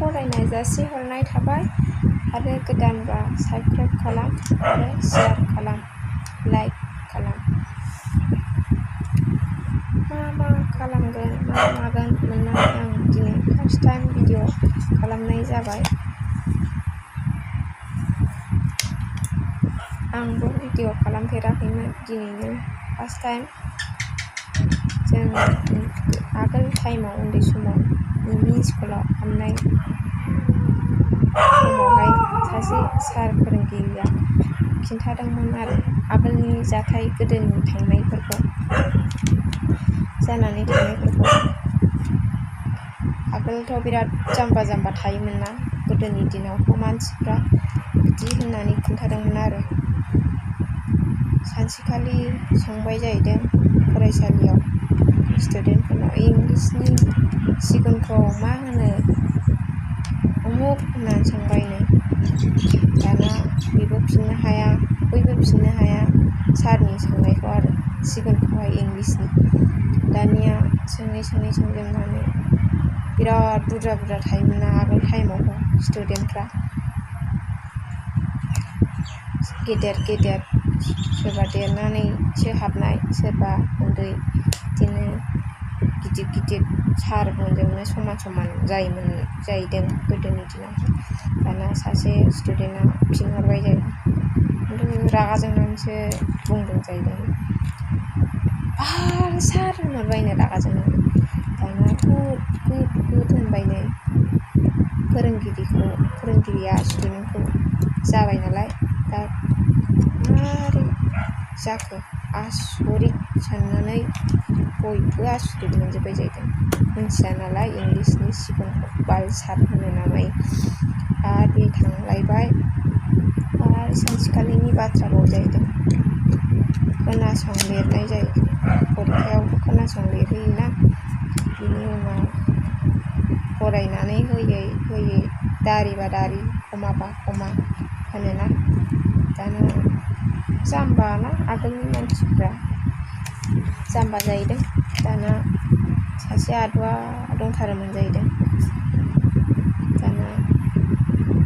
बरायनाय जासिहरनाय थाबाय आरो गोदानबा साबस्क्राइब खालाम आरो शेयार खालाम, लाइक खालाम। मा खालामगोन मा मागोन मोननानै आं दिनै फार्स्ट टाइम भिडिअ खालामनाय जाबाय। आंबो भिडिअ खालामफेराखैमोन, दिनैनो फार्स्ट टाइम। जों आगोल टाइमाव उन्दै समाव एमइ स्कुलाव हाबनाय समावहाय सासे सार फोरोंगिरिया खिन्थादोंमोन आरो आगोलनि जाथाय, गोदोनि थांनायफोरखौ, जानानै थांनायफोरखौ। आगोलथ' बिराद जाम्बा थायोमोन ना, गोदोनि दिनावथ' मानसिफ्रा बिदि होननानै खिन्थादोंमोन आरो। सानसेखालि सोंबाय जाहैदों फरायसालियाव स्टुडेन्टफोरनाव, इंलिसनि सिगुनखौ मा होनो उमुक होननानै सोंबायनो। दाना बेबो फिननो हाया, बयबो फिननो हाया सारनि सोंनायखौ आरो सिगुनखौहाय इंलिसनि। दानिया सोङै सोंजोबनानै बिराद बुरजा थायोमोन ना आगोल टाइमावथ' स्टुडेन्टफ्रा। गेदेर सोरबा देरनानैसो हाबनाय, सोरबा उन्दै, बिदिनो गिदिर सारमोनजोंनो समान जायोमोन जाहैदों गोदोनि दिनाव। दाना सासे स्टुडेन्टआ फिनहरबाय जाहैदों, खिन्थु रागा जोंनानैसो बुंदों जाहैदों। सार होनहरबायनो रागा जोंनानै। दाना गुद होनबायनो फोरोंगिरिया स्टुडेन्टखौ जाबाय नालाय। दा मारै जाखो आसरित साननानै बयबो आसरित मोनजोब्बाय जाहैदों। मिथिया नालाय इंलिसनि सिगुनखौ बालसार होनो नामायो। आरो बे थांलायबाय आरो सानसेखालिनि बाथ्राबाव जाहैदों। खोनासं लिरनाय जाहैदों, फरिखायावबो खोनासं लिरहोयोना। बिनि उनाव फरायनानै होयै दारिबा दारि, खमाबा खमा होनोना। दाना जाम्बा ना आगोलनि मानसिफ्रा, जाम्बा जाहैदों। दाना सासे आदुआ दंथारोमोन जाहैदों। दाना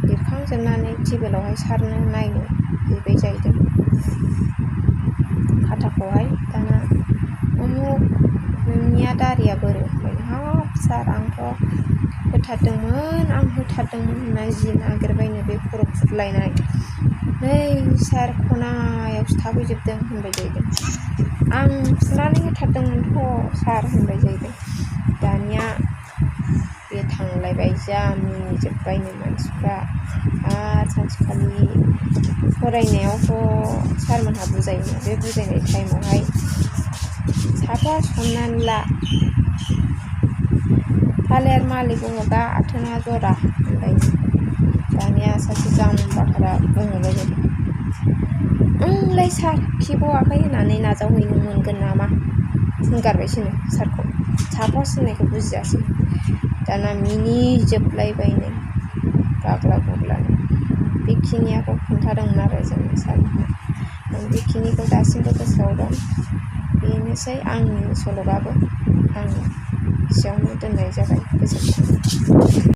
लिरखांजोबनानै टेबोलावहाय सारनो नायनो हैबाय जाहैदों खाथाखौहाय। दाना उमुक नोंनिया दारिया बोरो होनबाय। हाब सार आं होथारदोंमोन होनना जि नागिरबायनो बे खर' फुरलायनाय। नै सार खनायावसो थाफैजोबदों होनबाय जाहैदों। आं फुनानै होथारदोंमोनथ' सार होनबाय जाहैदों। दानिया बे थांलायबाय, जा मिनिजोब्बायनो मानसिफ्रा। आरो सानसेखालि फरायनायावथ' सारमोनहा बुजायोमोन। बे बुजायनाय टाइमावहाय साफस हमनानै ला थालिर मालि बुङोबा आथोना जरा होनबायनो। दानिया सासे जाम्बाथारा बुंहरबाय जाहैदों, ओंलै सार खिबावाखै होननानै नाजावहैनो मोनगोन नामा बुंगारबायसोनो सारखौ। साफस होननायखौ बुजियासै। दाना मिनिजोबलायबायनो गाग्ला गुग्लानो। बेखिनियाखौ खोन्थादोंमोन आरो जोंनि सारमोनहा। आं बेखिनिखौ दासिमबो गोसोआव दं। बेनोसै आंनि सल'बाबो। आं एसेयावनो दोननाय जाबाय। गोजोन्थों।